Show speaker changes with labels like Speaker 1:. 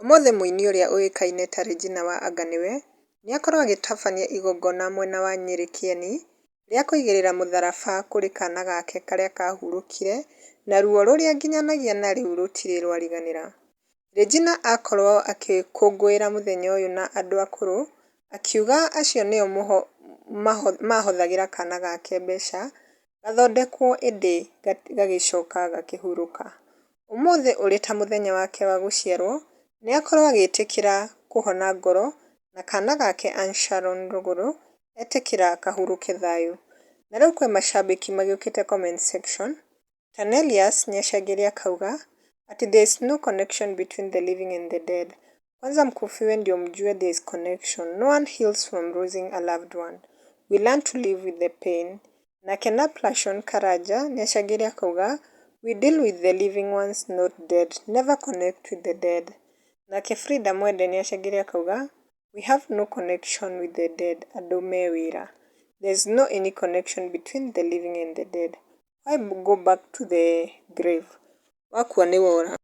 Speaker 1: Ũmũthĩ mũini ũrĩa ũĩkaine ta Regina wa Anga Nĩwe nĩakorwo agĩtabania igongona mwena wa Nyerĩ Kieni rĩa kũigĩrĩra mũtharaba kũrĩ kana gake karĩa kahurũkire na ruo rũrĩa nginyanagia na rĩu rũtirĩ rwariganĩra. Regina akorwo akĩkũngũĩra mũthenya ũyũ na andũ akũrũ akiuga acio nĩo mahothagĩra kana gake mbeca gathondekwo ĩndĩ gagĩcoka gakĩhurũka. Ũmũthĩ ũrĩ ta mũthenya wake wa gũciarwo nĩakorwo agĩtĩkĩra kũhona ngoro na kana gake Ann Sharon Rũgũrũ etĩkĩra kahurũke thayũ. Na rĩu kwĩ mashabiki magĩũkĩte comment section. Tanelius nĩacangĩre akauga ati there is no connection between the living and the dead. Kwanza mkufiwe ndio mjue there is connection. No one heals from losing a loved one. We learn to live with the pain. Nake Naplashon Karanja nĩacangĩre akauga we deal with the living ones, not dead. Never connect with the dead. Nake Frida Mwende nĩacangĩre akauga we have no connection with the dead, andũ me wĩra. There is no any connection between the living and the dead. Why go back to the grave? Wakua nĩ wora.